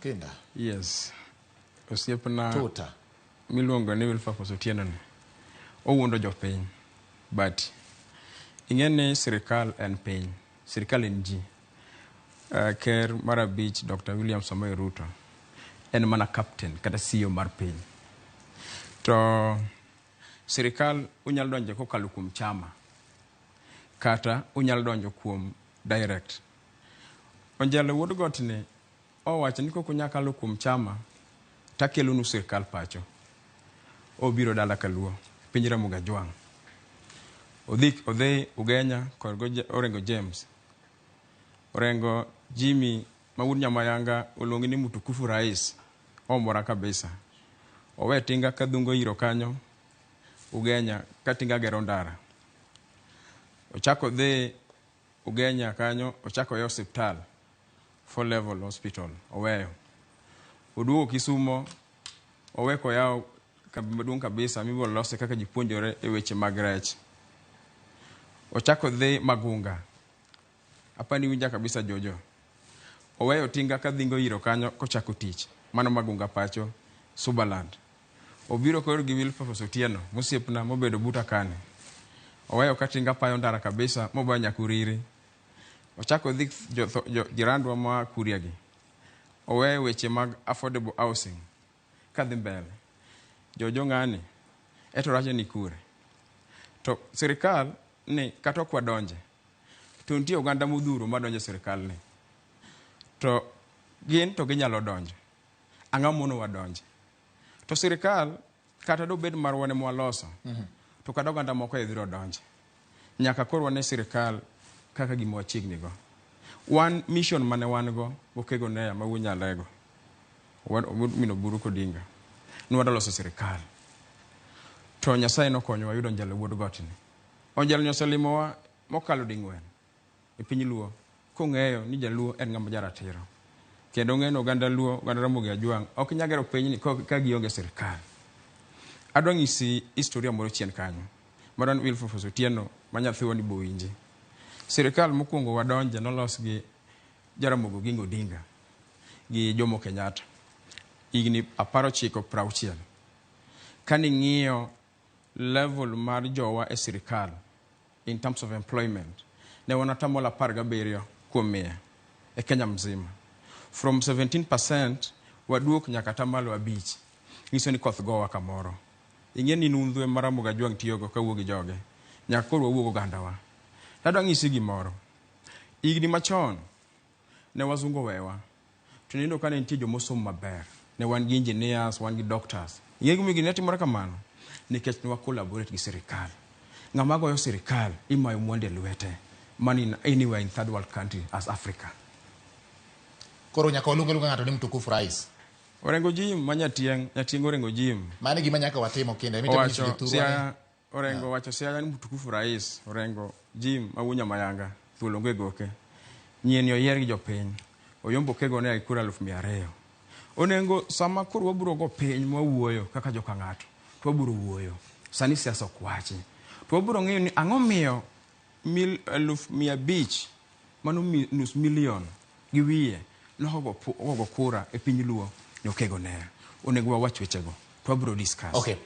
Okinda. Yes. Osiepna Tuta. miluongo ni Wilberforce Otieno ni owuondo jopiny but ing'e ni sirikal en piny, sirikal en ji. Ker mar abich Dr. William Samoei Ruto en mana captain kata CEO mar piny. To sirikal unyalo donjo kokalo kuom chama kata unyalo donjo kuom direct. Onjelo wuod got ni owacho ni kok unyal kalo kuom chama takelonu sirikal pacho. Obiro dala kaluo piny Ramogi Ajwang'. Odhi Ugenya kod Orengo James. Orengo Jimmy ma wuod Nyamayanga oluongi ni mtukufu rais. Omora kabisa. Owe tinga kadhungo iro kanyo Ugenya ka tinga gero ndara. Ochako dhi Ugenya kanyo ochako e osiptal 4 level hospital oweyo. Oduogo Kisumo owe koyawo kambi maduong' kabisa mibiro lose kaka ji puonjore e weche mag rech. Ochako dhi Magunga. Apani winja kabisa Jojo. Oweyo tinga kadhingo iro kanyo kochako tich. Mano Magunga pacho, Subaland. Obiro koro gi Wilberforce Otieno, mosiepna mobedo buta kani. Oweyo ka tinga payo ndara kabisa mobayo nyaka Uriri. Ochako dhi jirandwa ma Kuria gi. Oweyo weche mag affordable housing kadhi mbele. Jojo ng'ani eto rache ni kure. To sirikal ni kata ok wadonje to nitie oganda modhuro madonjo e sirikal ni. To gin to ginyalo donjo. Ang'o mono wadonje? To sirikal kata dobed marwa ne mwaloso to kata oganda moko e biro donje. Nyaka koro wane sirikal kaka gima wachiegni go. Wan mission mane wan go Okego Neya ma wuod Nyalego min Oburu Kodinga ni wadwa loso sirikal. To Nyasaye nokonyowa yudo Onjelo wuod Gotni. Onjelo ni oselimowa mokalo ding'wen e piny Luo kong'eyo ni jaluo en ng'ama jaratiro. Kendo ong'eyo ni oganda Luo, oganda Ramogi Ajwang' ok nyal gero pinyni ka gionge sirikal. Adwa nyisi historia moro chien kanyo. Madwa ni Wilberforce Otieno ma nyathiwa ni bowinji. Sirikal mokwongo wadonje nolos gi Jaramogi Oginga Odinga gi Jomo Kenyatta higni 19 60. Kaning'iyo level mar jowa e sirikal in terms of employment ne wan atamalo 17 kuom mia e Kenya mzima. From 17% waduok nyaka atamalo 5. Nyiso ni koth gowa kamoro. Ing'e ni nundhu ema Ramogi Ajwang' tiyogo kawuok gi joge. Nyaka koro wawuog ogandawa. Tadwa nyisi gimoro. Higni machon ne wazungu owewa. To niyudo ka ne nitie jomosomo maber. Ne wan gi engineers, wan gi doctors. Ing'e gimomiyo gini ne timore kamano? Nikech ne wa collaborate gi sirikal. Ng'ama goyo sirikal imayo mwandu e lwete. Mano in anywhere in third world country as Africa. Koro nyaka waluong aluonga ng'ato ni mtukufu rais. Orengo Jim ma Nyatieng', Nyatieng' Orengo Jim. Mano e gima nyaka watim Okinda. Ema itemo nyiso Owacho jothurwa ni Siaya, Orengo owacho Siaya ni mtukufu rais Orengo Jim ma wuo Nyamayanga thuol onge goke. Nyieni oyier gi jopiny. Oyombo kego ne gi kura 200,000. Onengo sama koro wabiro go piny mwawuoyo kaka joka ng'ato to wabiro wuoyo. Sani siasa ok wachi. To wabiro ng'eyo ni ang'o miyo 500,000 mano nus milion gi wiye nogo kura e piny Luo ne Okego Neya. Onego wawach wechego to wabiro discuss. Okay.